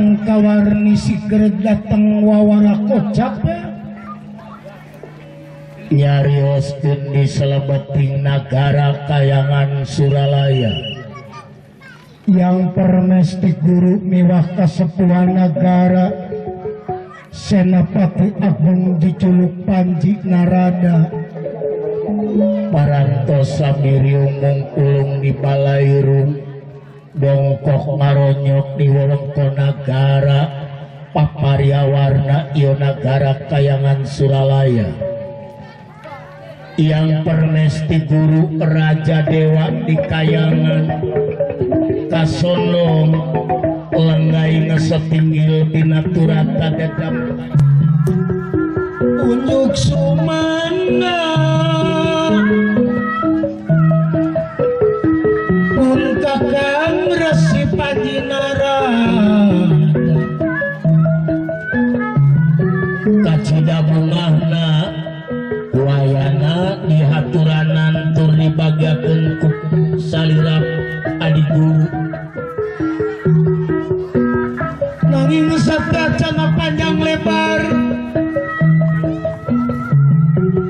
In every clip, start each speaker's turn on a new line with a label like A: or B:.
A: Datang kawarni sigreg, datang wawara kocap nyarioskeun di selebeting nagara Kayangan Suralaya. Yang permesti guru miwah kasepuhan nagara Senapati Agung diculuk Panji Narada. Parantos samiriung mungkulung di balairung, dongkok ngaronyok di wewengkon nagara paparia warna ieu nagara Kayangan Suralaya. Yang permesti guru Raja Dewa di Kayangan kasondong lenggai ngesetinggil binaturata dedam unjuk sumangga pun kakang Resi Panji Narada kacida bungahna wayana dihaturanan tur dibagakeun ku salirap adi guru. Nanging satacana panjang lebar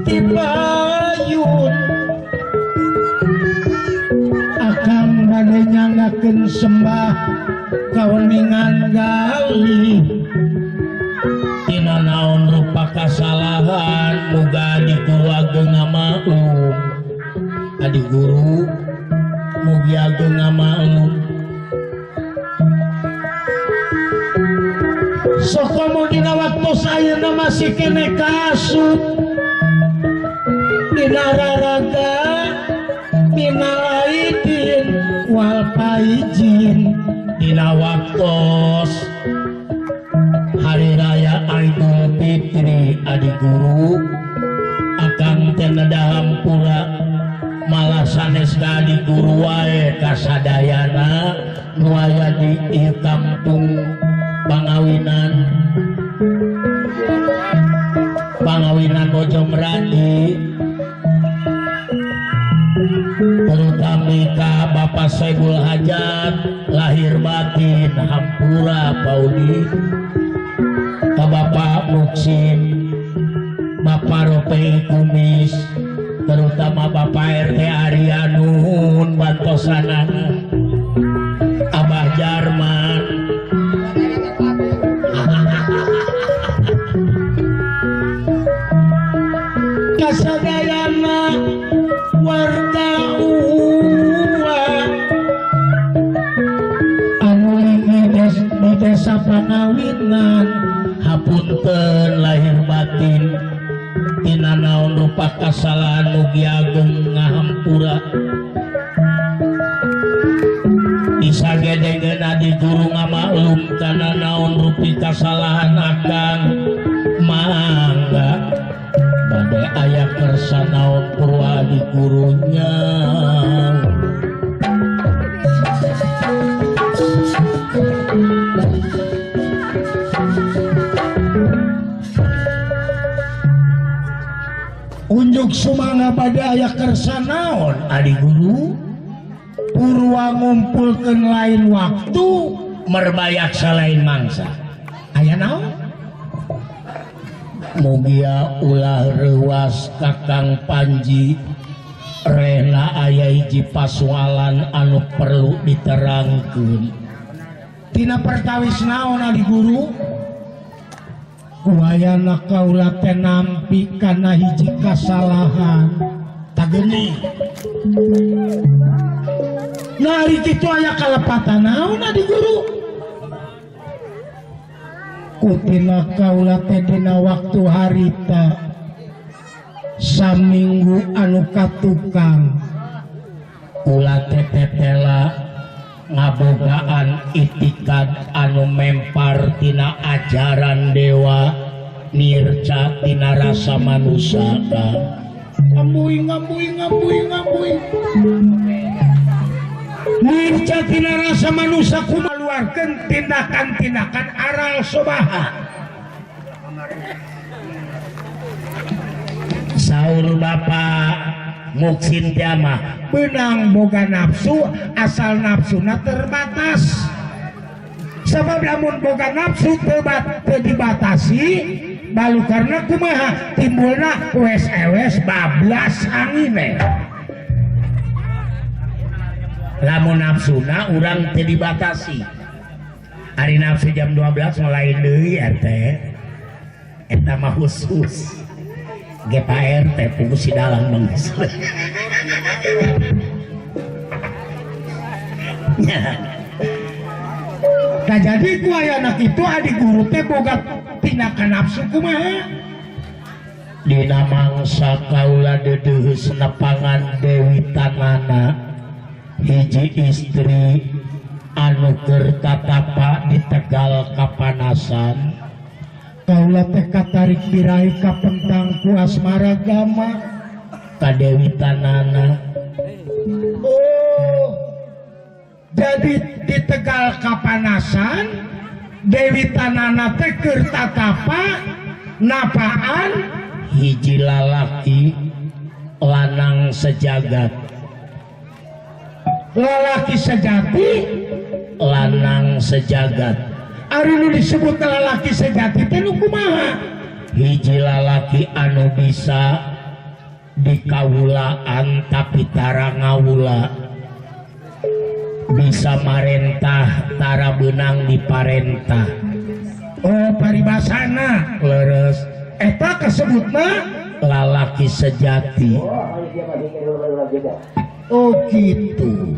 A: tibayun akan bade nyanggakeun sembah kaweningan galih. Tina naon rupa kasalahan muga adi guru ageng ngamaklum. Adi guru mugi ageng ngamaklum. Sokomo dina waktos ayeuna masih kene kasut dina raraga minal aidin wal faizin. Dina waktos hari raya Idul Fitri adi guru akang teh nedahampura malah sanes ka adi guru wae kasadayana nu aya di ieu kampung Pangawinan, Pangawinan Bojong Radi, terutama ka Bapak Saibul Hajat lahir batin hampura Paudi, ka Bapak Muksin, Bapak Ropei Kumis, terutama Bapak RT Arya nuhun bantosanana, Abah Jarman. Kasadayana warga uwa anu linggih di desa Pangawinan hapunten lahir batin tina naon rupa kasalahan mugi ageng ngahampura. Disagedengeun adi guru ngamaklum kana naon rupi kasalahan akang mangga bade aya kersa naon purwa adi gurunya. Unjuk sumangga bade aya kersa naon adi guru purwa ngumpulkeun lain waktu merbayak salain mangsa aya naon. Mugia ulah reuwas Kakang Panji rehna aya hiji pasualan anu perlu diterangkeun. Tina pertawis naon adi guru? Wayana kaula teh nampi kana hiji kasalahan tageni. Nah ari kitu aya kalepatan naon adi guru? Kutina kaula teh dina waktu harita saminggu anu katukang kula teh tetela ngabogaan itikad anu mempar tina ajaran dewa nirca tina rasa manusia. Ngambuing ngambuing ngambuing ngambuing nirca tina rasa manusia kumaluarkeun tindakan-tindakan aral sobaha. Saur Bapak Muksin tiama benang boga nafsu asal nafsuna terbatas. Sabab lamun boga nafsu teu dibatasi balu karena kumaha timbulna wes ewes bablas angine. Lamun nafsuna urang teu dibatasi. Ari nafsu jam 12 lain deui RT. Eta mah khusus. Ge Pak RT pugu si dalang mengis. Nah jadi ku anak itu adik guru teh boga tindakan nafsu kumaha? Dina mangsa kaula deudeuheus nepangan Dewi Tanana hiji istri anu keur tatapa di Tegal kapanasan. Kaula teh katarik birahi kapentang ku asmara gama ka Dewi Tanana. Oh, jadi di Tegal kapanasan Dewi Tanana teh keur tatapa napaan hiji lalaki lanang sejagat. Lalaki sejati, lanang sejagat. Ari nu disebut lalaki sejati teh nu kumaha? Hiji lalaki anu bisa dikawulaan tapi tara ngawula, bisa marentah tara beunang diparentah. Oh paribasana leres eta kasebutna lalaki sejati. Oh gitu.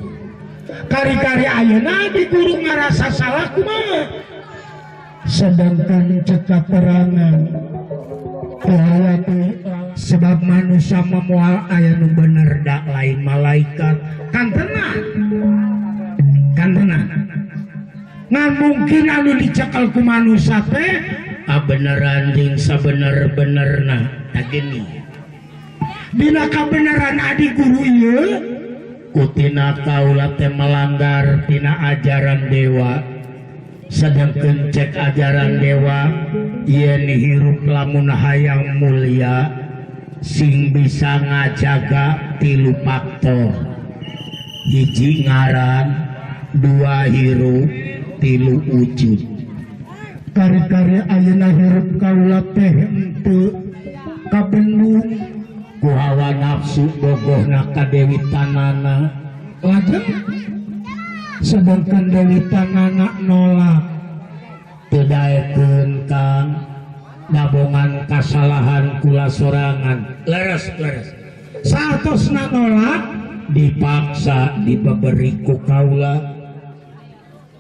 A: Kari-kari ayeuna di guru ngarasa salah kumaha? Sedangkan cekap perangan bahwa sebab manusia memual aya nu bener dak lain malaikat kan tenang kan tenang ngan mungkin anu dicekal ku manusia teh kabeneran jeung sabener-benerna tah geuning dina kabeneran adi guru ieu kutina kaula teh melanggar tina ajaran dewa. Sedangkan cek ajaran dewa yen hirup lamun hayang mulia sing bisa ngajaga tilu faktor, hiji ngaran, dua hirup, tilu wujud. Kari-kari ayeuna hirup kaula teh henteu kabendung ku hawa nafsu bogohna ka Dewi Tanana. Lajeng sedangkan Dewi Tanana nolak teu daekeun kang dabongan kasalahan kula sorangan. Leres leres saatosna nolak dipaksa dibeberi ku kaula.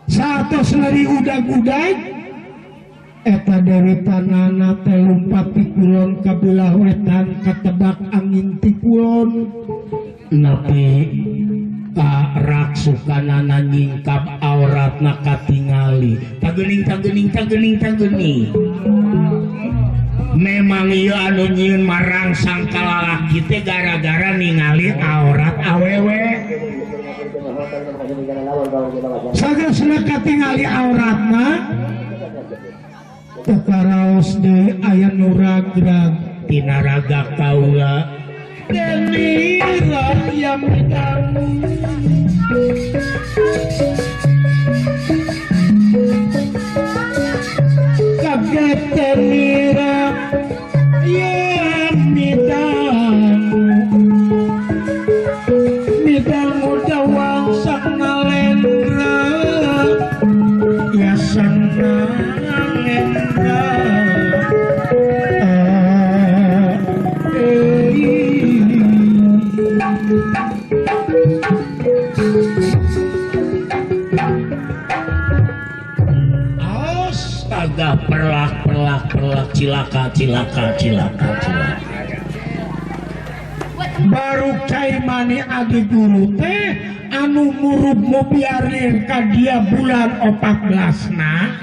A: Saatosna diudag-udag eta Dewi Tanana teh lumpat ti kulon ka belah wetan katebak angin ti kulon. Nepi ka raksukanana nyingkap auratna katingali. Tagening tagening tagening tagening. Memang ieu anu nyieun marangsang ka lalaki teh gara-gara ningali aurat awewe. Sageusna katingali auratna teu karaos deui aya nu ragrag tina raga kaula. Denira yang kamu kaget tenira yang midangu midangu dawang sang nalendra ya sang nalendra. Astaga, perlak perlak perlak cilaka cilaka cilaka cilaka. Baru cai mani adi guru teh anu murub mubiarir ka dia bulan 14 na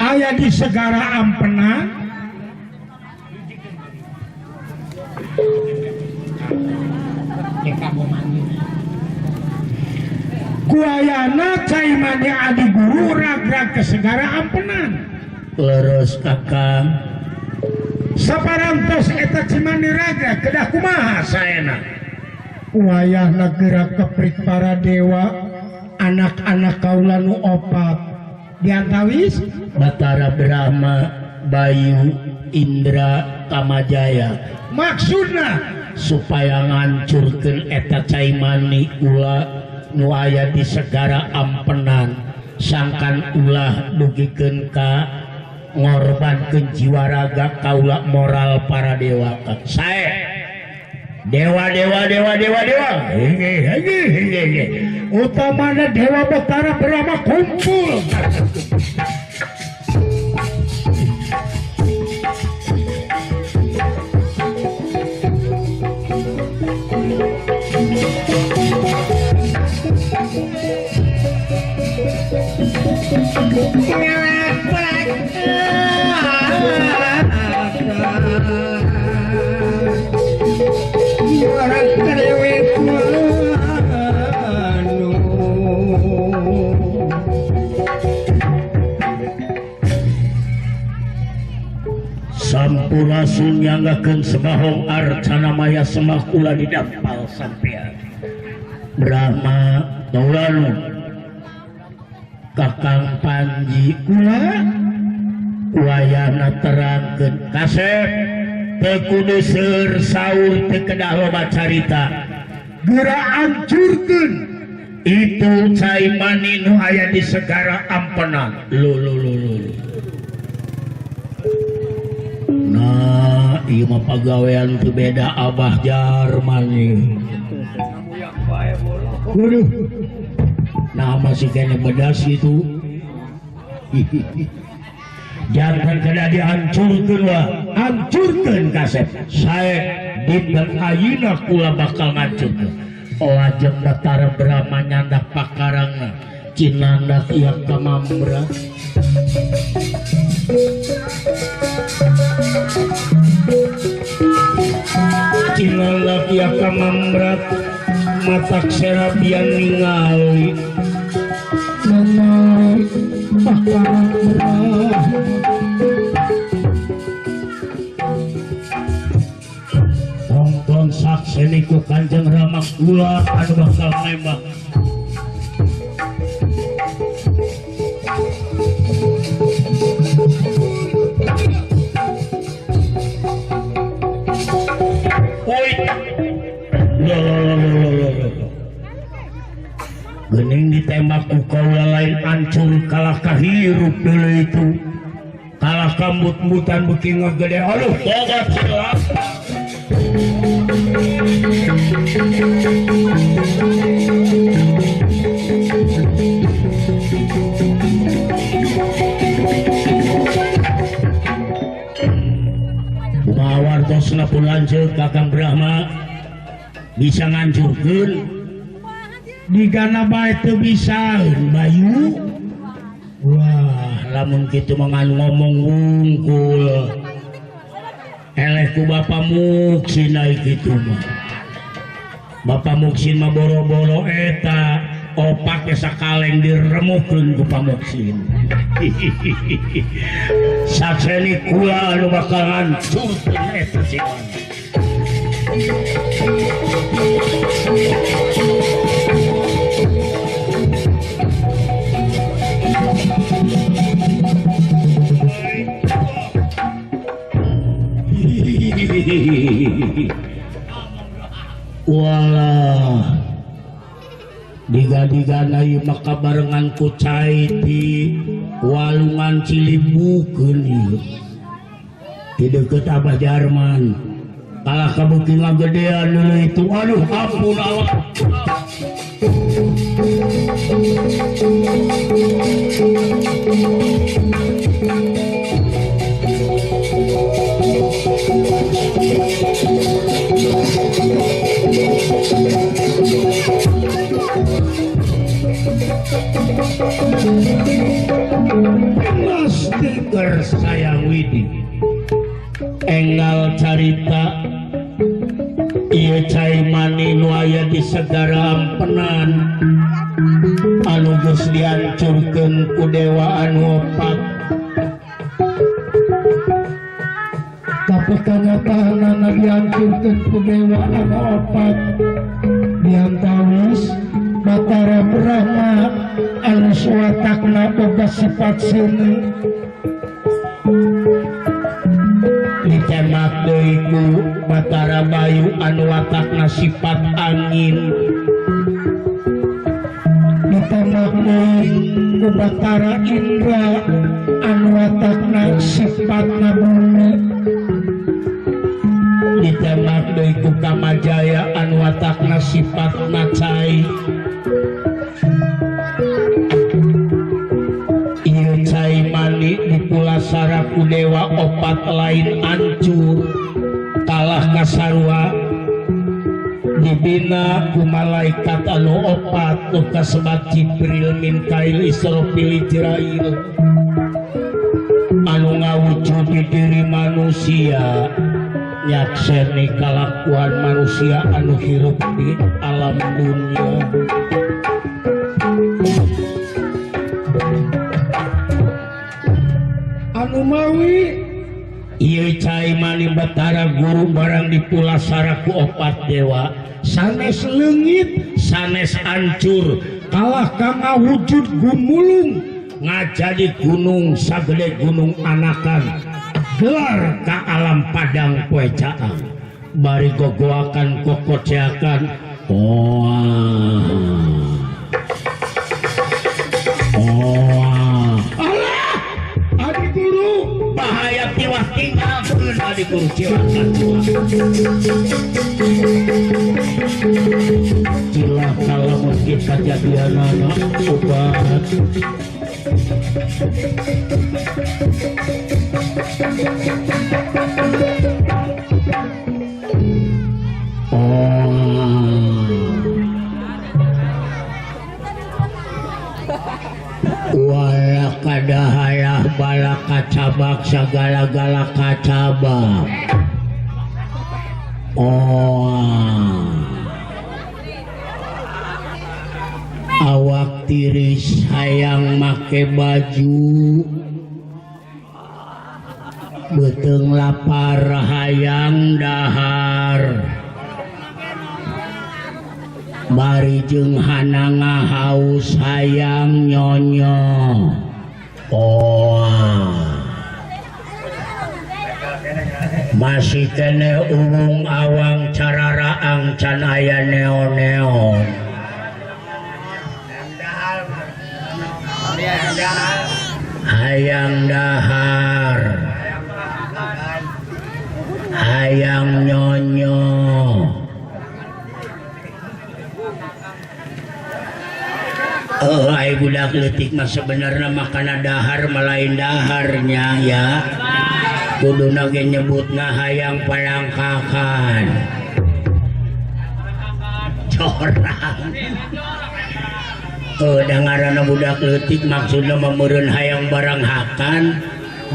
A: aya di segara Ampenan. Kuayana cai mani adi guru ragrag ke segara Ampenan. Leres kakang saparantos eta cimani ragrag kedah kumaha saena. Wayahna gerak keprik para dewa anak-anak kaula nu opat Diantawis Batara Brahma, Bayu, Indra, Kamajaya. Maksudna supaya ngancurkeun eta cai mani ula nu aya di segara Ampenan sangkan ulah dugikeun ka ngorbankeun jiwa raga kaula moral para dewa. Sae dewa dewa dewa dewa dewa utamana dewa Batara Brahma kumpul. Sampurasun nyanggakeun sebahong arcana maya semah kula didampal sampean. Brahma kaulanu Kakang Panji kula wayahna terangkeun kasep teu kudu seur saur teu kedah loba carita geura hancurkeun itu cai mani nu aya di segara Ampenan. Lo lo lo lo. Nah, ieu mah pagawean teu beda Abah Jarman ieu. Waduh. Nah, masih kene bedas gitu. Jangan kena dihancurkeun wah. Hancurkeun kasep. Sae dinten ayeuna kula bakal ngancurkeun. Lajeng Batara Brahma nyandak pakarangna, cinandak ieu kamambra. Cinandak ieu kamambrat matak serabian ningali menarik pakarang Brahma. Tonton sakseni ku Kanjeng Rama kula anu bakal nembak. Woi. Lo. Gening ditembak ku kaula lain ancur kalah kahirup deuleu itu. Kalah kambut-mbutan beuki ngagede. Aduh, boga cilaka. Kumaha wartosna pun lanceuk Kakang Brahma bisa ngancurkeun digana bae teu bisaeun Bayu. Wah, lamun kitu mah ngan ngomong wungkul. Eleh ku Bapak Muksin ai kitu mah. Bapak Muksin mah boro-boro eta opak ge sakaleng diremukeun ku Pak Muksin. Sakseni kula anu bakal ngancurkeun eta si Mani. Walah diga-digana ieu maka barengan ku cai di walungan Cilibukeun ieu di deukeut Abah Jarman kalah kabeuki ngagedean deuleu itu. Aduh, ampun Allah. Stiker sayang Widi enggal carita ieu cai mani nu aya di segara Ampenan anu geus dihancurkeun ku dewa anu opat. Tapi kanyataanana dihancurkeun ku dewa anu opat diantawis Batara Brahma anu suwatakna boga sifat seuneu ditembak deui ku Batara Bayu anu watakna sifat angin ditembak deui ku Batara Indra anu watakna sifatna bumi ditembak deui ku Kamajaya anu watakna sifatna cai. Ieu cai mani dipulasara ku dewa opat lain ancur kalah kasarua dibina ku malaikat anu opat nu kasebat Jibril Mikail Israfil Ijrail anu ngawujud di diri manusia nyakseni kalakuan manusia anu hirup di alam dunia. Anu mawi ieu cai mani Batara Guru barang dipulasara ku opat dewa sanes leungit sanes ancur kalah ka ngawujud gumulung ngajadi gunung sagede gunung anakan gelar ka alam padang poe caang bari gogoakan kokoceakan oah oah alah adi guru bahaya tiwas tinggalkeun adi guru cilaka cilaka lamun kita kajadianana obat. Wala kadahalah bala kacabak sagala-gala kacabak. Oh, awak tiris hayang make baju beuteung lapar hayang dahar bari jeung hananga haus hayang nyonyo. Oh, masih kene uwung awang cararaang can aya neon-neon. Hayang dahar hayang nyonyo. Ai budak leutik mah sebenarnya makana dahar malain daharnya ya. Kuduna ge nyebutna hayang palangkakan. Corang. Dengaranna budak leutik maksudna mah meureun hayang barang hakan,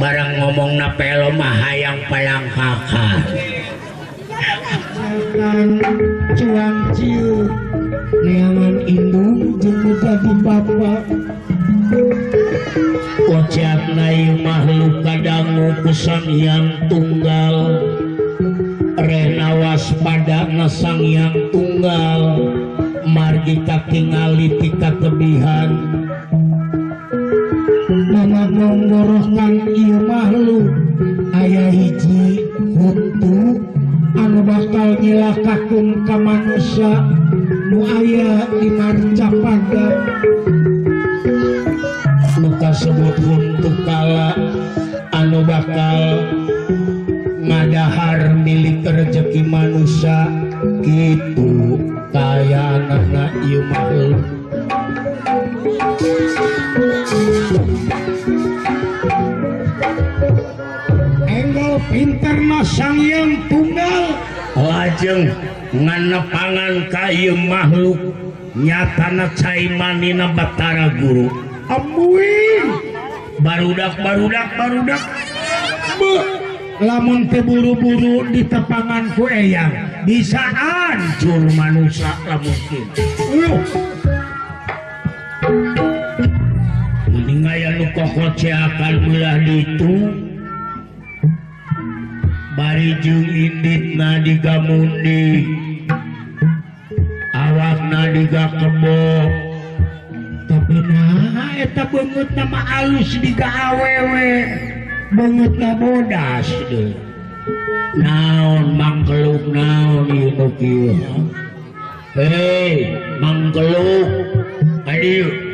A: barang ngomongna pelo mah hayang palangkakan. Cuang ciu neangan indung jeung nu jadi bapa. Kocakna ieu makhluk kadangu ku Sang Hyang Tunggal, rehna waspadana Sang Hyang Tunggal, margi katingali ti katebihan. Dana ngonggorohkan ieu makhluk aya hiji huntu anu bakal nyilakakeun ka manusia nu aya di marcapada. Nu kasebut huntu kala anu bakal ngadahar milik rejeki manusia kitu kaya anakna ieu makhluk. Enggal pinterna Sang Hyang Tunggal lajeng nganepangan ka ieu makhluk nyatana cai manina Batara Guru. Ambuing barudak barudak barudak beuh lamun teu buru-buru ditepangan ku eyang bisa hancur manusia lamun kitu. Mending aya nu kokoceakan beulah ditu bari jeung inditna digamundi awak Awakna diga kebo. Tapi nah eta beungeutna mah alus diga awewe. Beungeutna bodas deui. Naon mangkeluk naon ieu nu kieu. Hei, mangkeluk. Aduh.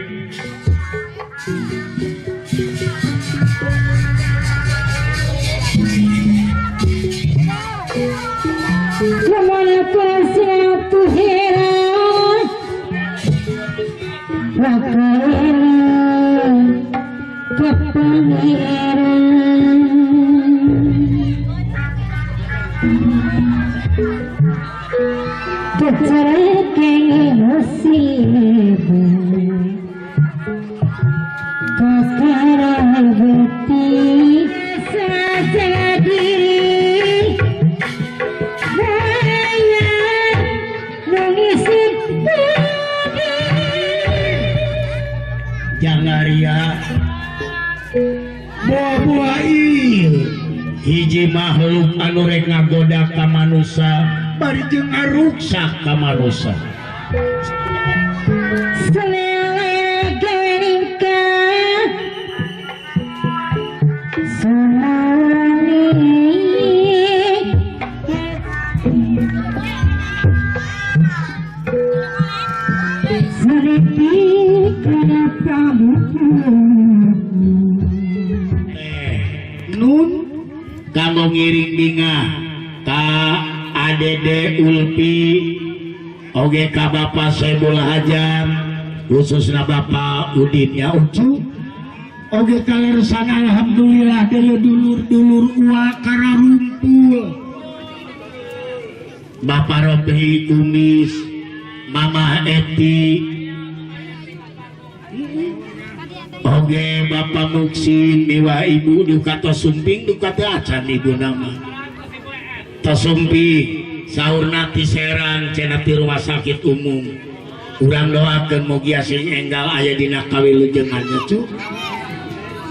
A: Hiji makhluk anu rek ngagoda ka manusa bari jeung ngaruksak ka manusa. Nun kanggo ngiring bingah ka ADD Ulpi oge ka Bapak Saibul Hajam khususna Bapak Udinnya Ucu oge kaleresan alhamdulillah dari dulur-dulur ua kararumpul Bapak Robi Kumis Mama Eti oge Bapak Muksin miwa ibu duka tosumping duka teu acan ibu nama tosumping saurna ti Serang cenah ti rumah sakit umum urang doakeun mugi sing enggal aya dina kawilujengan cu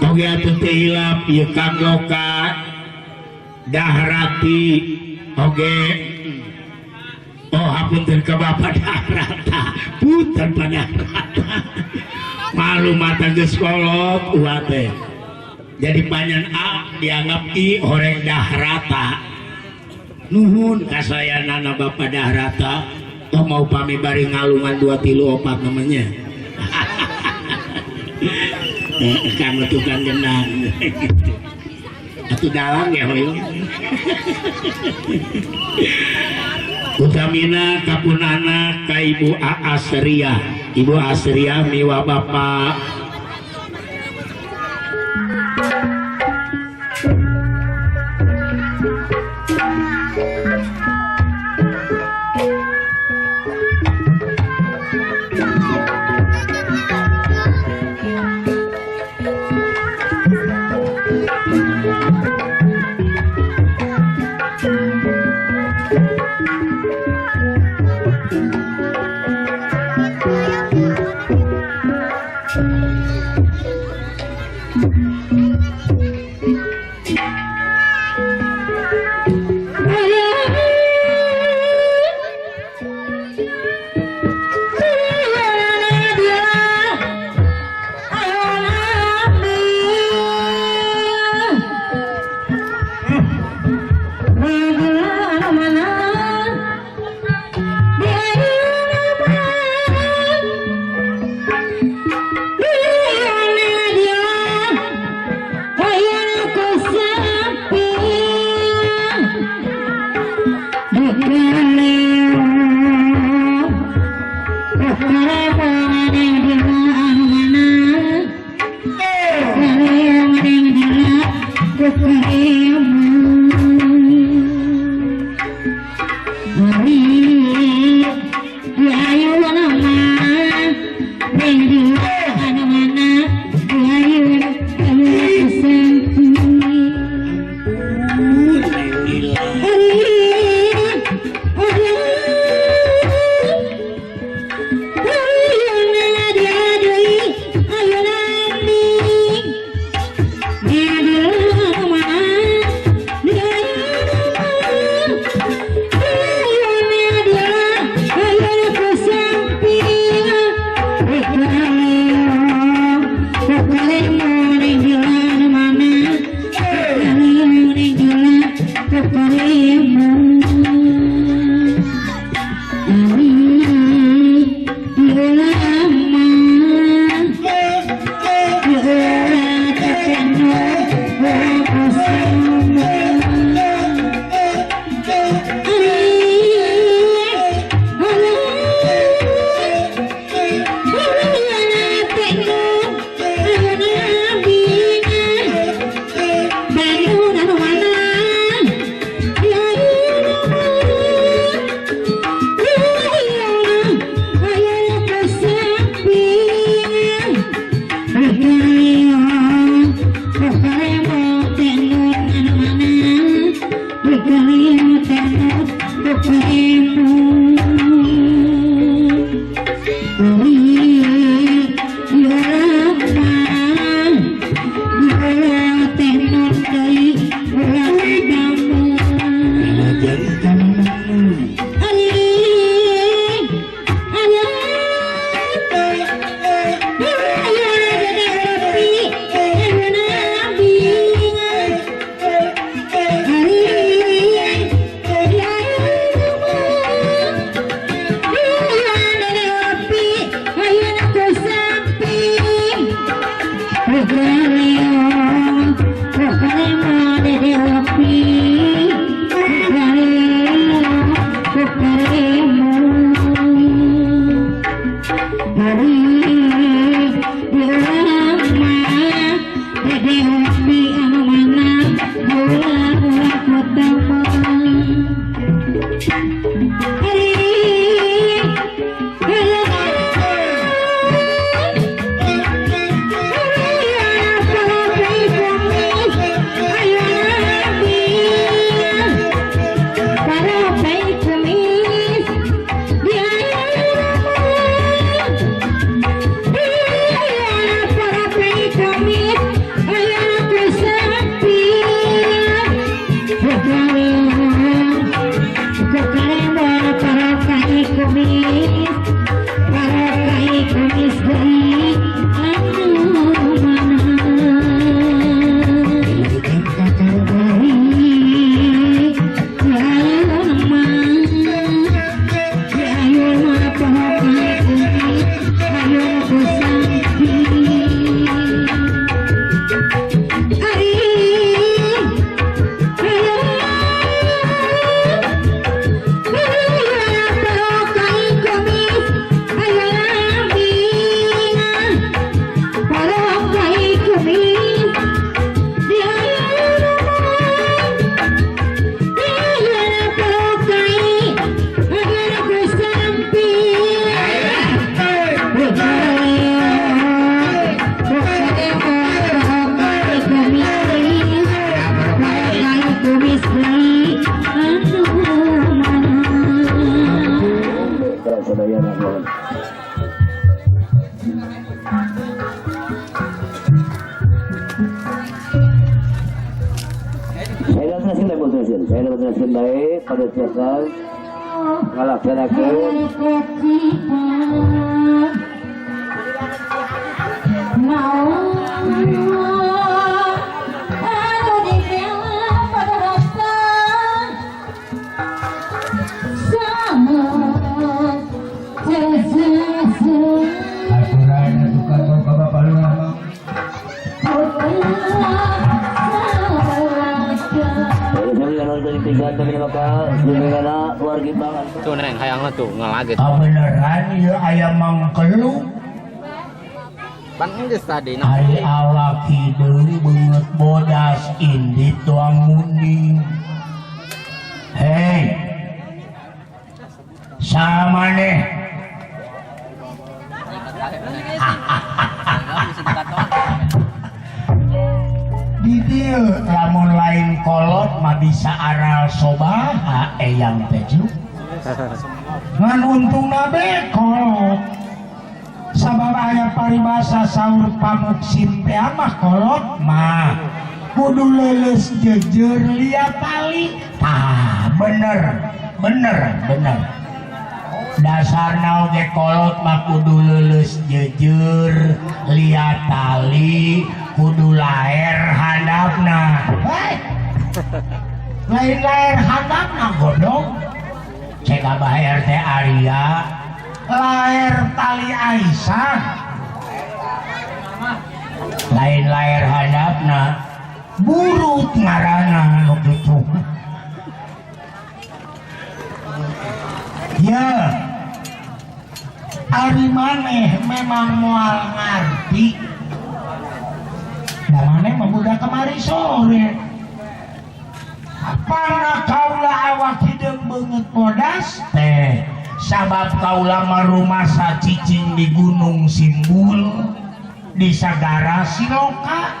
A: oge atuh teu hilap ieu kanggo ka Dahrati oge oh hapunten ka Bapak Dahrata punten Pak Dahrata malu mata geus kolot ulah teh jadi panyan A dianggap I horeng Dahrata nuhun kasayanana Bapak Dahrata toh mau pami bari ngalungan 2 3 4 namanya kang tukang gendang atuh dalang ya hoyong utamina kapunana ka Ibu Asriah Ibu Asriah miwa Bapak
B: Tuh neng hayangna tuh ngalaget.
A: Kabeneran ieu aya mangkelu.
B: Pan geus tadi na.
A: Ari awak hideung beungeut bodas indit tuang munding. Hei. Samaneh. Di dieu lamun lain kolot mah bisa aral sobaha eyang teh juk. Ngan untungna be kolot. Sabab aya paribasa saur pamuksin teh mah kolot mah kudu leuleus jeujeur lia tali. Tah bener, bener, bener. Dasarna oge kolot mah kudu leuleus jeujeur, liat tali, kudu laer handapna. Hei. Lain laer handapna godong. Cek Abah RT Arya, laer tali aisan. Lain laer handapna, burut ngaranna nu kitu. Ya, ari maneh memang moal ngarti. Da maneh mah budak kamari sore. Pana kaula awak hideung beungeut bodas teh, sabab kaula mah rumasa cicing di Gunung Simbul di Sagara Siloka.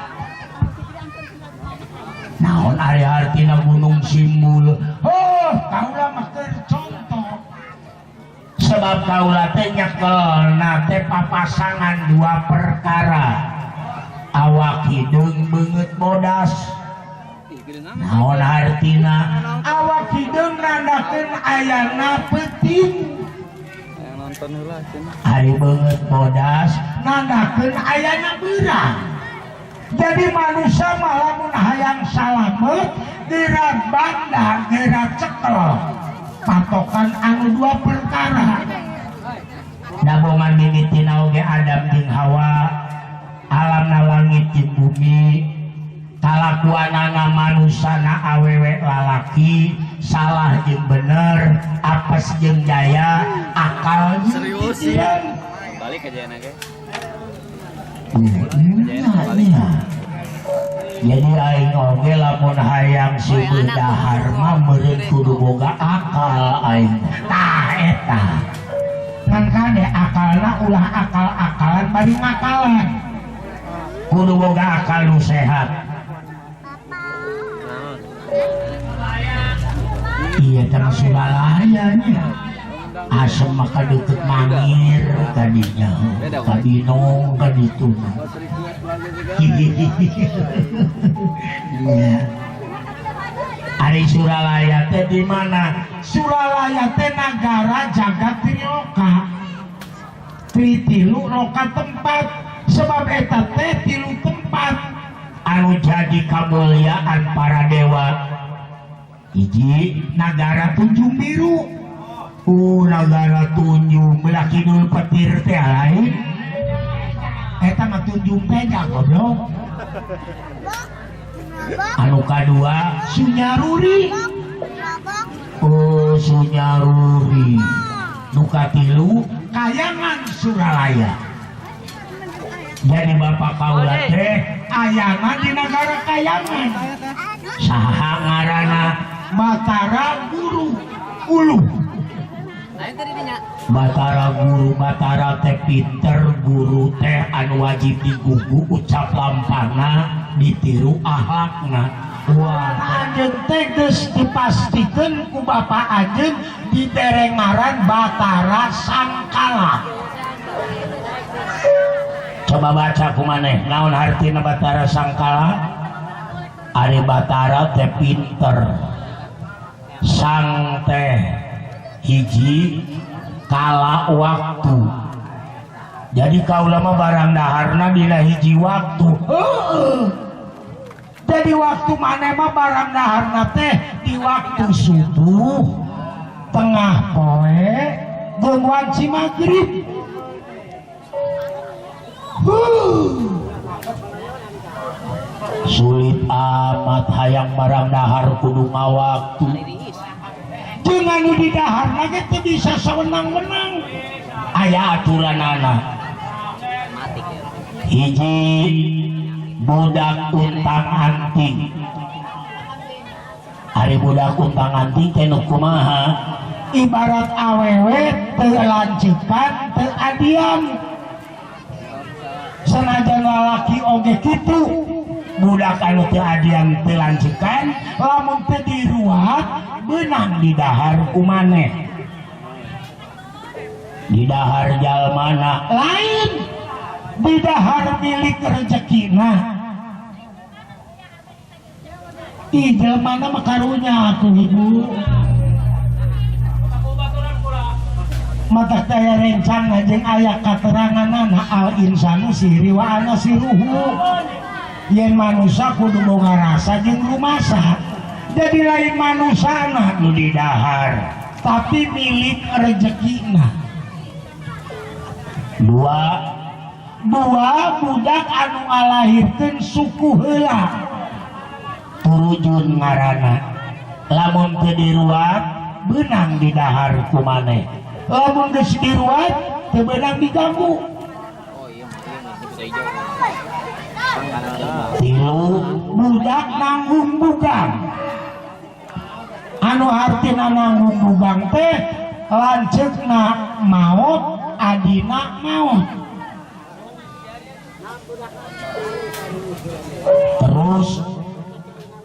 A: Naon ari artina Gunung Simbul? Oh, kaula mah keur contoh. Sebab kaula teh nyekelna teh papasangan dua perkara. Awak hideung beungeut bodas. Naon artina? Awak hideung nandakeun ayana peuting. Ari beungeut bodas nandakeun ayana beurang. Jadi manusia mah lamun hayang salamet geura banda geura cekel. Patokan anu dua perkara. Dabongan mimitina oge Adam jeung Hawa, alamna langit jeung bumi, kalakuanana manusana awewe lalaki, salah jeung bener, apes jeung jaya, akal jeung pikiran.
B: Balik aja enak ya.
A: Jadi aing oge lamun hayang seueuh dahar mah meureun kudu boga akal aing. Tah eta. Ngan kade akalna ulah akal-akalan bari ngakalan. Kudu boga akal nu sehat. Iya teh Suralaya nya. Asem maka deket mangir tadinya, kabinong kan itu. Iya. Ari Suralaya teh di mana? Suralaya teh nagara jagat Triloka. Tri tilu loka tempat. Sebab eta teh tilu tempat anu jadi kamuliaan para dewa. Hiji nagara Tunjung Biru. Nagara Tunjung belah kidul petir teh lain. Eta mah Tunjung teh goblok. Anu kadua Sunyaruri. Oh Sunyaruri. Nu katilu Kayangan Suralaya. Jadi bapak kaula teh ayana di nagara Kayangan. Saha ngaranna? Batara Guru Ulu. Batara Guru, Batara teh pinter, guru teh anu wajib digugu ucap lampana ditiru akhlakna. Wah, anjeun teh geus dipastikeun ku bapa anjeun dibere ngaran Batara Sangkala. Coba baca ku maneh, naon hartina Batara Sangkala? Ari Batara teh pinter. Sang teh hiji kala waktu. Jadi kaula mah barang daharna dina hiji waktu. Jadi waktu maneh mah barang daharna teh di waktu subuh, tengah poe, jeung wanci magrib. Sulit amat hayang barang dahar kudu ngawaktu. Jeung anu di daharna ge teu bisa sawenang-wenang. Aya aturanana. Hiji budak untang anting. Ari budak untang anting teh nu kumaha? Ibarat awewe teu lancepan teu adian. Senajan lalaki oge kitu. Budak anu teu adian teu lancekan, lamun teu diruat beunang di dahar ku maneh. Di dahar jalmana lain, di dahar milik rezekina. Ih, jelmana mah karunya atuh ibu. Mata daya rencana jeung aya kateranganana al insanu siri wa ana siruhu. Yen manusia kudu boga rasa jeung rumasa. Jadi lain manusana nu didahar, tapi milik rezekina. Dua budak anu ngalahirkeun suku heula. Turujun ngaranna. Lamun teu diruat beunang didahar ku maneh. Lamun geus diruat teu beunang diganggu.
B: Oh iya, bisa hijau.
A: Tilu budak nanggung bugang. Anu artina nanggung bugang teh lanceukna maot adina maot. Terus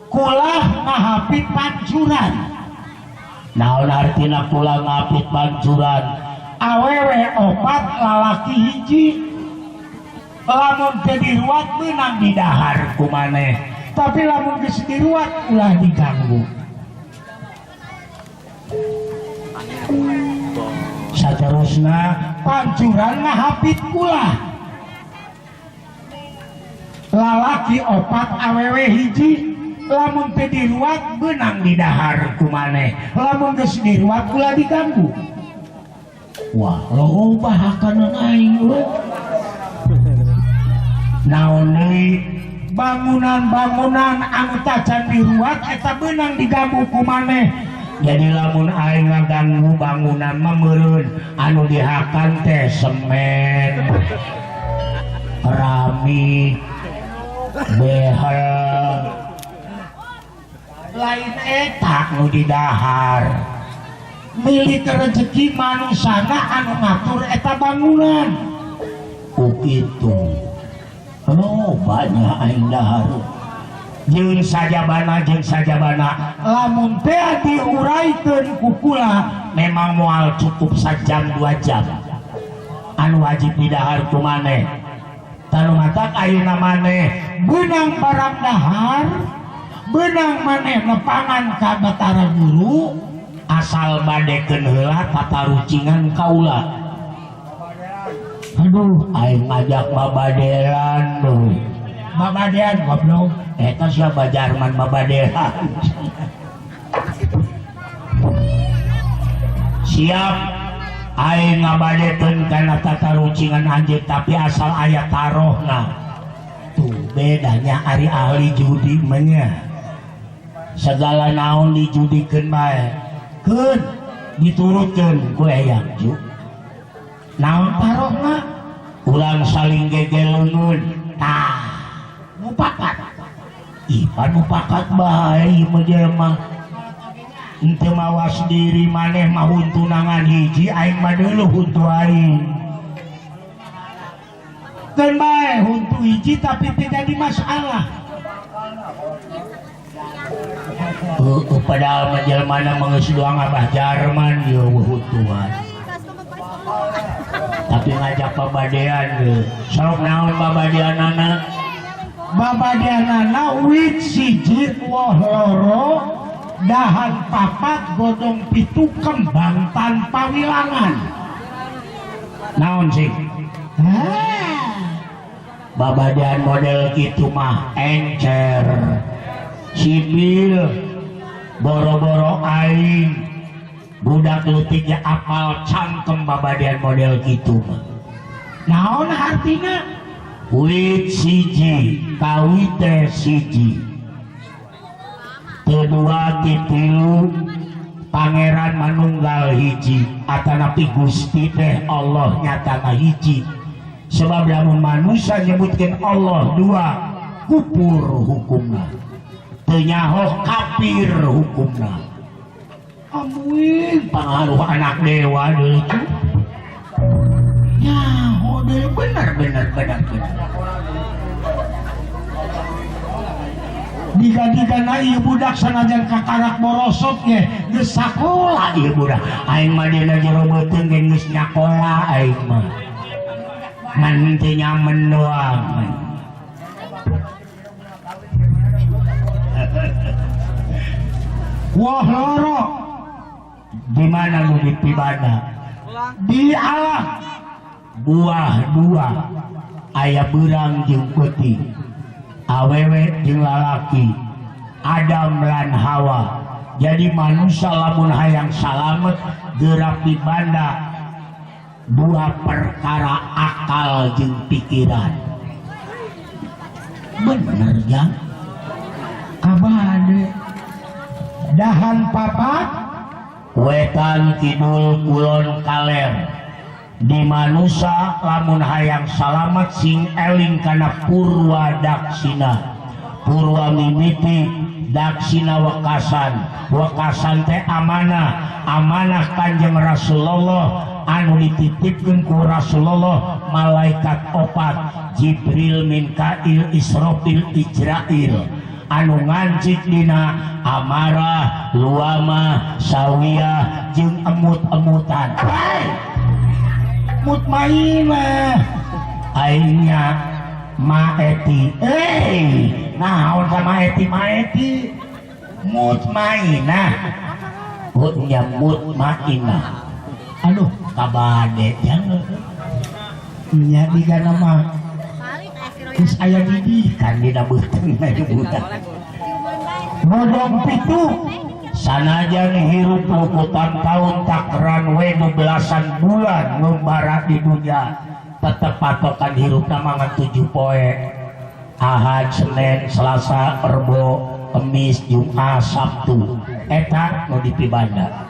A: kulah ngahapit pancuran. Naon artina kula ngapit pancuran? Awewe opat lalaki hiji. Lamun teu diruat meunang didahar ku maneh, tapi lamun geus diruat ulah diganggu. Saterusna pancuran ngahapit kula. Lalaki opat awewe hiji. Lamun teu diruat beunang didahar ku maneh, lamun geus diruat ulah diganggu. Wah, loba hakanan aing euy. Naon deui bangunan-bangunan anu tacan diruat eta beunang diganggu ku maneh. Jadi lamun aing ngaganggu bangunan mah meureun anu dihakan teh semen, keramik, behel. Lain eta nu didahar. Milik rezeki manusana anu ngatur eta bangunan. Ku kitu. Loba nya aing dahar. Jeung sajabana lamun teh diuraikeun ku kula memang moal cukup sajam 2 jam. Anu wajib didahar ku maneh. Tanu matak ayeuna maneh beunang barang dahar, benang maneh nepangan ka Batara Guru asal badekeun heula tatarucingan kaula. Aduh, aing ngajak babadean deui. Babadean goblok. Eta siapa Jerman babadean. Siap aing ngabadekeun kana tatarucingan anjeun tapi asal aya tarohna. Tuh bedanya ari ahli judi mah nya. Segala naon dijudikeun bae. Keun diturutkeun ku eyang ju. Naon tarohna? Urang saling gegeleungeun. Tah, mupakat. Ih, pan mupakat bae ieu mah jelema. Henteu mawas diri maneh mah huntunangan hiji aing mah deuleuh huntu aing. Keun bae huntu hiji tapi teu jadi masalah. Padahal mah jelema mah geus doang Abah Jarman ieu huntuan. Tapi ngajak babadean deui. Sok naon babadeanana? Babadeanana wit siji woh loro dahan papat godong pitu kembang tanpa wilangan. Naon sih? Babadean model kitu mah encer. Sipil boro-boro aing budak leutiknya apal cangkem babadean model kitu mah. Naon artina? Wit siji kawite siji kedua titilu pangeran manunggal hiji atanapi Gusti teh Allah nyatana hiji. Sebab lamun manusia nyebutkeun Allah dua kupur hukumna, teu nyaho kafir hukumna. Amuin pengaruh anak dewa deui cu. Nyaho deui bener. Diga-digana ieu budak sanajan kakarak borosot ge geus sakola ieu budak. Aing mah dina jero beuteung ge geus nyakola aing mah. Ngan teu nyamen doang. Wah loro di mana lu dipibana? Di alam buah dua aya beurang jeung peuting, awewe jeung lalaki, Adam lan Hawa. Jadi manusia lamun hayang salamet gerak di banda dua perkara, akal jeung pikiran. Bener ya kabade dahan papat wetan kidul kulon kaler. Di manusia lamun hayang salamet sing eling kana purwa daksina. Purwa mimiti, daksina wekasan, wekasan teh amanah, amanah Kanjeng Rasulullah anu dititipkeun ku Rasulullah malaikat opat, Jibril, Mikail, Israfil, Ijrail, anu ngancik dina amarah, luamah, sawiyah jeung emut-emutan. Mutmainah aingnya maeti. Naon sama eti maeti mutmainah hutnya mutmainah. Aduh kabade jangan nya digana mah geus aya didikan dina beuteung nyebutan bodong pitu. Sanajan hirup lukutan tahun takran we belasan bulan ngumbara di dunia, tetep patokan hirup mangan 7 poe, Ahad, Senin, Selasa, Rebo, Kemis, Jumat, Sabtu. Eta nu dipibanda.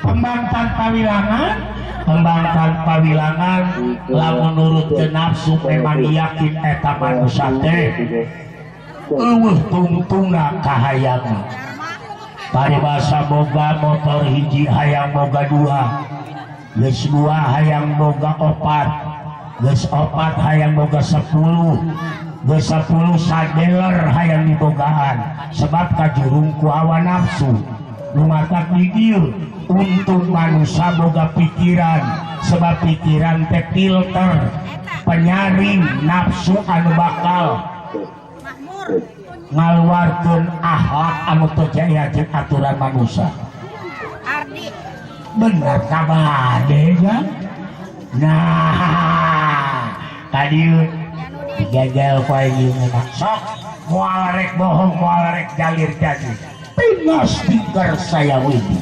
A: Kembang tanpa wilangan, kembang tanpa wilangan, lamun nurut ke nafsu memang yakin eta manusia teh eueuh tungtungna kahayangna. Paribasa boga motor hiji hayang boga dua, geus dua hayang boga opat, geus opat hayang boga 10, geus 10 sadeler hayang dibogaan, sebab kajurung ku hawa nafsu. Nu matak di dieu untung manusia boga pikiran, sebab pikiran teh filter penyaring nafsu anu bakal ngaluarkeun akhlak anu teu jaya jeung aturan manusia. Bener kabade ya. Nah, tadi gagal ku aing sok moal rek bohong, moal rek jalir jadi. Pinas tingkar saya widi.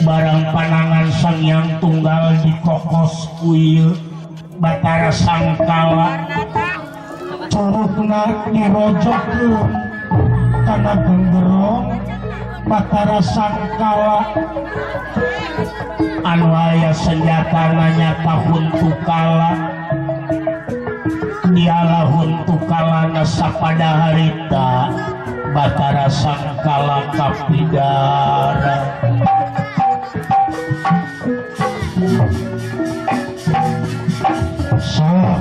A: Barang panangan sang yang tunggal di kokos kuil Batara Sangkala curugna dirojokkeun kana genggerong Batara Sangkala anu aya senjatana nyata huntukala diala huntukalana sapada harita Batara Sangkala kapidara. Sok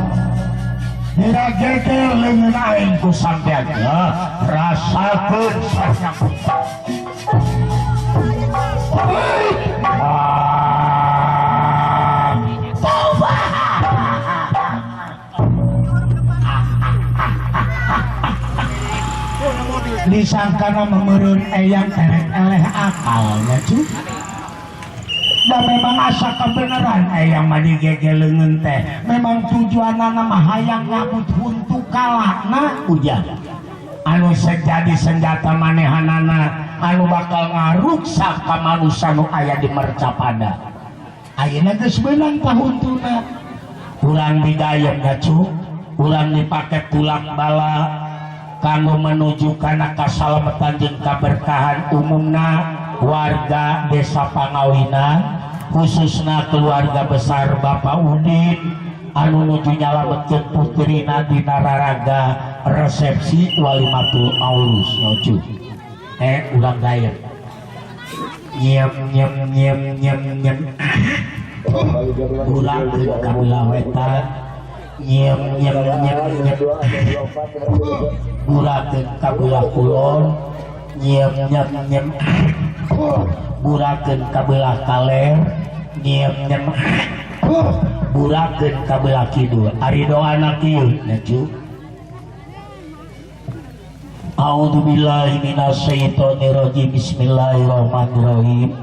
A: dira geger leungeun aing ku sampean rasakeun sayang. Disangkana memerun eyang terek eleh akalnya cu. Da memang asa kebenaran eyang mah digege leungeun teh. Memang tujuanana mah hayang ngabut huntu kalana ujang. Anu sejadi senjata manehanana anu bakal ngaruksak ka manusia nu aya di mercapada. Ayeuna geus beunang pahuntuna. Urang didayem da cu, urang dipake tulak bala kanggo menuju kana kasalametan jeung kaberkahan umumna warga desa Pangawinan, khususna keluarga besar Bapak Udin anu nuju nyalametkeun putrina dina raraga resepsi walimatul aurus nuju. Urang gayeng. Nyem nyem nyem nyem nyem. Urang ka belah wetan. Nyem nyem nyem nyem. Burakeun ka belah kulon. Nyem nyem nyem. Burakeun ka belah kaler. Nyem nyem. Burakeun ka belah kidul. Ari doana kieu nya cu. A'udzubillahi minasyaitonirrajim. Bismillahirrahmanirrahim.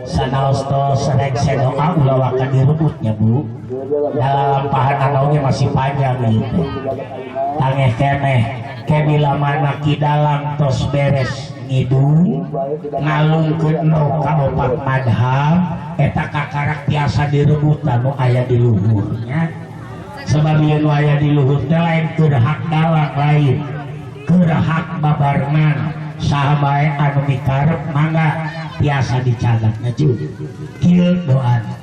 A: Sanaos tos rek doa ulah waka direbutnya Bu. Dalam pahanan oge masih panjang gitu. Tangeh keneh ke bila mana ki dalang tos beres ngidung ngalungkeun nu ka opat madhab eta kakarak tiasa direbutan nu aya di luhur nya. Sebab ieu nu aya di luhur teh lain keur hak dalang lain. Keur hak babarengan saha bae anu mikarep mangga tiasa dicagatna ju. Kieu doana.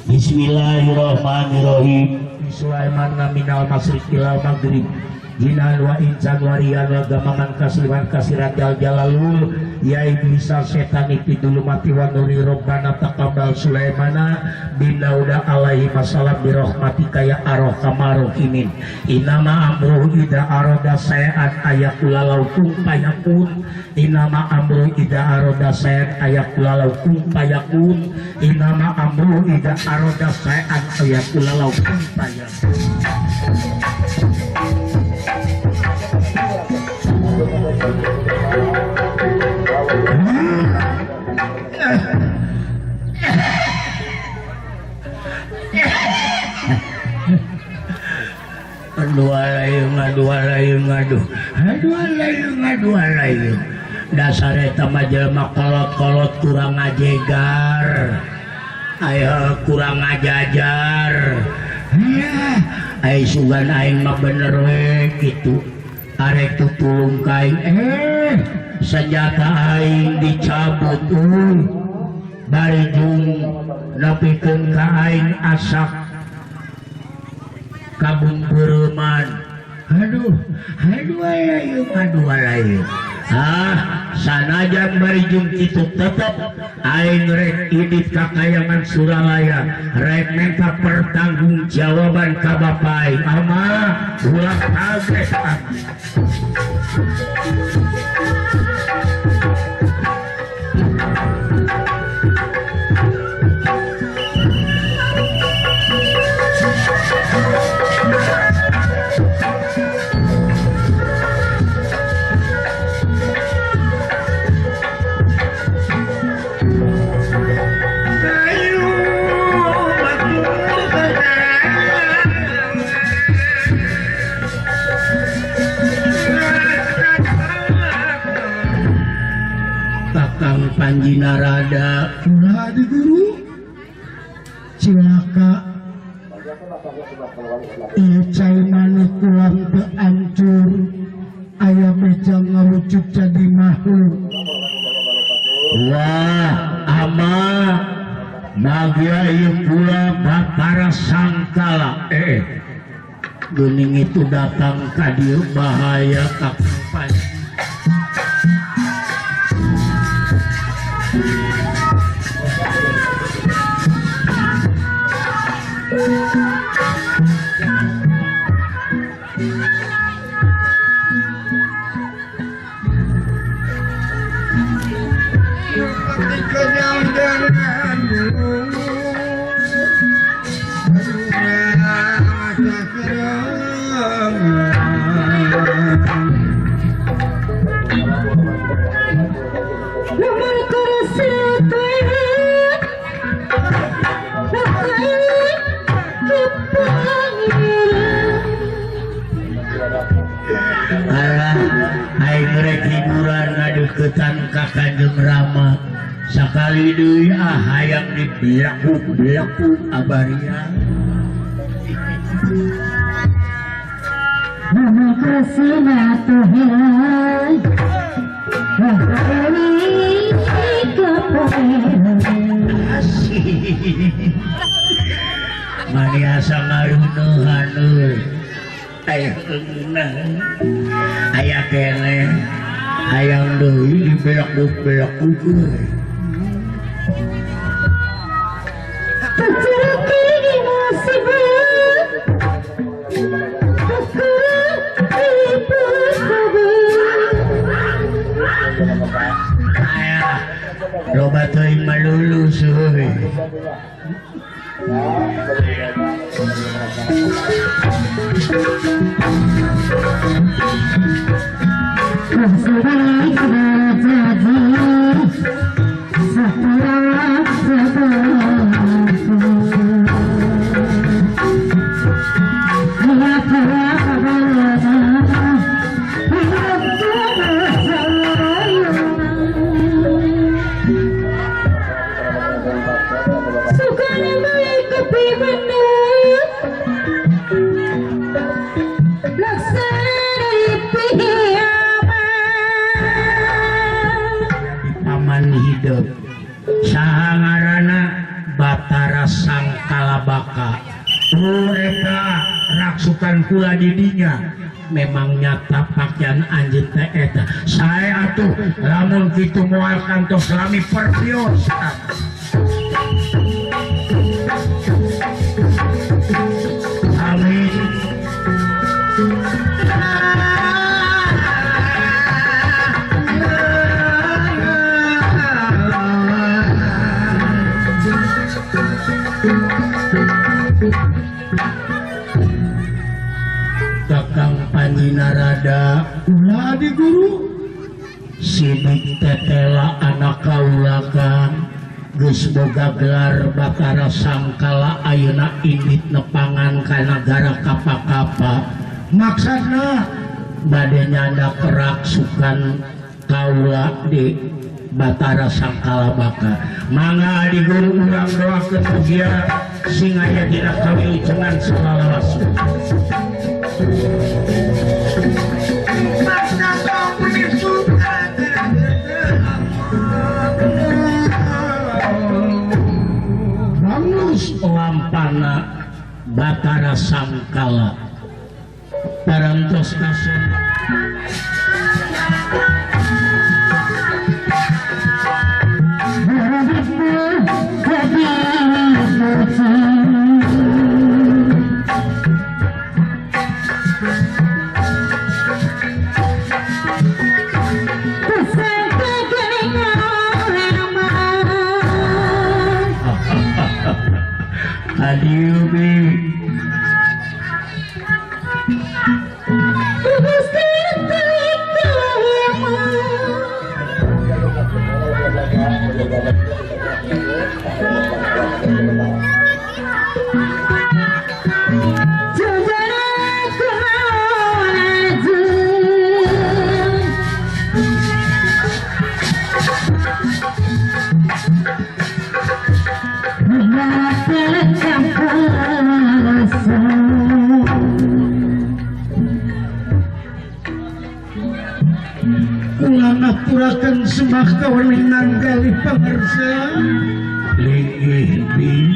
A: Bismillahirrahmanirrahim. Sulaiman minal masyriq ilal maghrib. Jinan wa insan warian wa gamaman kasliman kasirat jal jalalul ya iblisa setan dulu mati wa nuri robbana taqabbal Sulaimana bin Dauda alaihi wasallam bi rahmatika ya arhamar rahimin. Innama amruhu idza arada say'an ayaqula lahu kun fayakun. Innama amruhu idza arada say'an ayaqula lahu kun fayakun. Innama amruhu idza arada say'an ayaqula lahu kun fayakun. Aduh aduh dasar eta mah jelema kolot-kolot kurang ngajegar, aya kurang ngajajar. Ai sugan aing mah bener we kitu. Arek tutulung ka aing, senjata aing dicabut euy. Bari jeung nepikeun ka aing asak kabung beureman. Aduh, aduh ayo, aduh ayo. Ah, sanajan bari jeung kitu tetep aing rek indit ka kayangan Suralaya, rek minta pertanggungjawaban ka bapa aing. Ama ulah kaget. Panji Narada ulah di guru cilaka ieu cai manuk ulang teu ancur aya beja ngawujud jadi makhluk. Wah ama magia ieu pula Batara Sangkala geuning itu datang ka dieu bahaya ka Panji. Hiburan ka Kanjeng Rama sakali deui ah hayang dibelakuk-belakuk abaria. Mani asa ngarunuhan euy. Aya eunah. Aya keneh. Hayang deui dibelakuk-belakuk euy. Aya loba teuing malulus euy.
C: Mendut Laksana piaman.
A: Paman hidup saha ngaranna Batara Sangkalabaka. Eta raksukan kula didinya memang nyata pakaian anjeun teh eta. Sae atuh lamun kitu moal kantos lami perpios. Amin. Kakang Panji Narada ulah di guru sidik tetela anak kaula kang geus boga gelar Batara Sangkala ayeuna indit nepangan ka nagara Kapa-kapa. Maksudna bade nyanda keraksukan kaula di Batara Sangkala Baka. Mangga di guru urang doakeun mugia sing aya dina kawilujengan salalawasna. Rangus lampana Batara Sangkala parantos kasun. Adieu bi. Ngaturaken sembah kawelingan galih pangarsa linggih bi.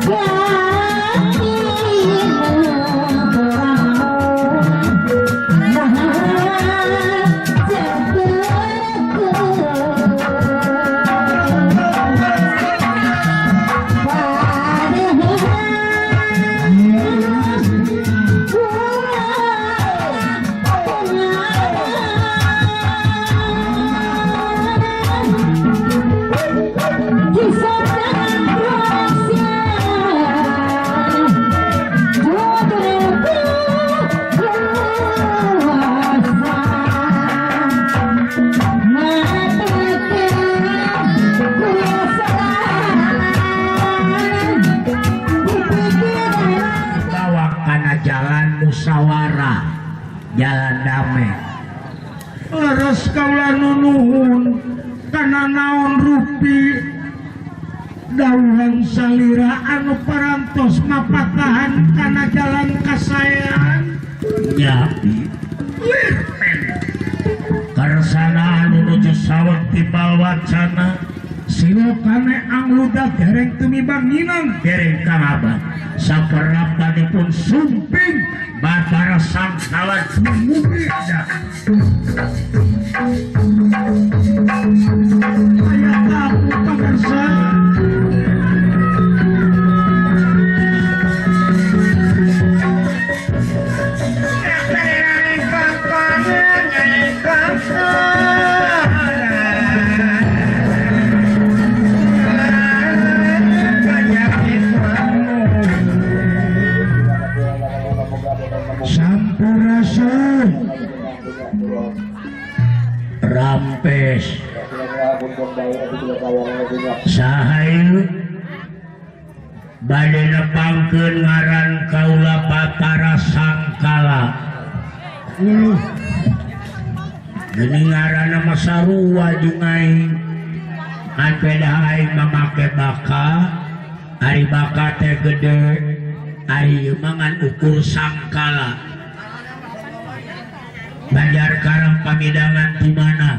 C: Yeah.
A: Jalan damai. Leres kaula nunuhun kana naon rupi dauhan salira anu parantos mapatahan kana jalan kasaean. Nyapi lir karsana anu nuju saweg timbal wacana silokane angluda dereng tumibang nginang dereng kangabah saperaptanipun sumping Batara Sangkala dumugi dah. Aya tamu pamirsa. Sampurasun Rampes saha bade nepangkeun ngaran kaula Batara Sangkala. Uluh geuning ngaranna mah sarua jeung aing. Ngan beda aing mah make baka, ari baka teh gede, ari ieu mah ngan ukur sangkala. Banjar Karang pamidangan di mana?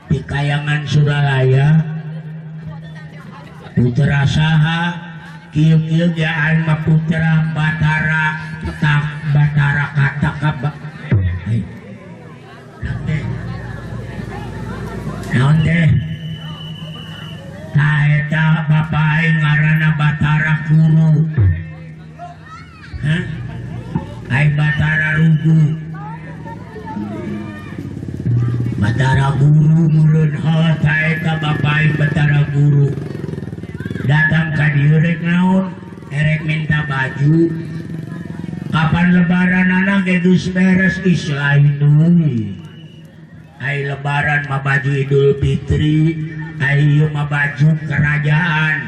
A: Di Kayangan Suralaya. Putra saha? Kieu-kieu ge aing mah putra Batara tak Batara kata ka naon teh? Tah eta bapa aing ngaranna Batara Kuru. Hah? Aing Batara Rugu. Batara Guru meureun heuh tah eta bapa aing Batara Guru. Datang ka dieu rek naon? Erek minta baju. Kapan lebaran anak ge geus beres geus lain deui. Ai lebaran mah baju Idul Fitri, ai ieu mah baju kerajaan.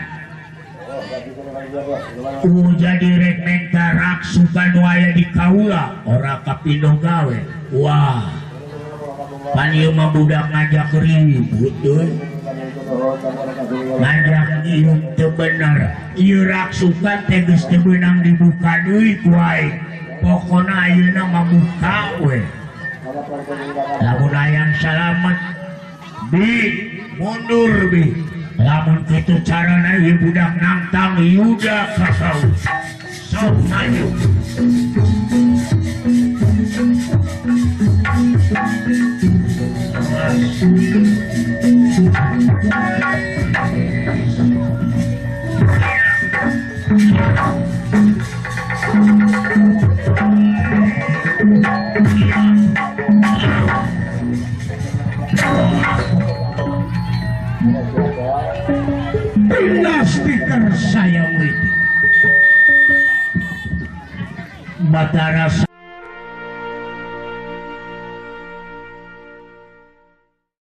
A: Jadi rek minta raksukan nu aya di kaula ora kapindo gawe. Wah. Pan ieu mah budak ngajak ribut deui. Ngajak ieu teu bener. Ieu raksukan teh geus teu beunang dibuka deui ku aing. Pokona ayeuna mah buka we. Lamun hayang salamet bi mundur bi. Lamun kitu carana ieu budak nangtang yuda ka saus. Sok maju. Pindah stiker saya widi. Batara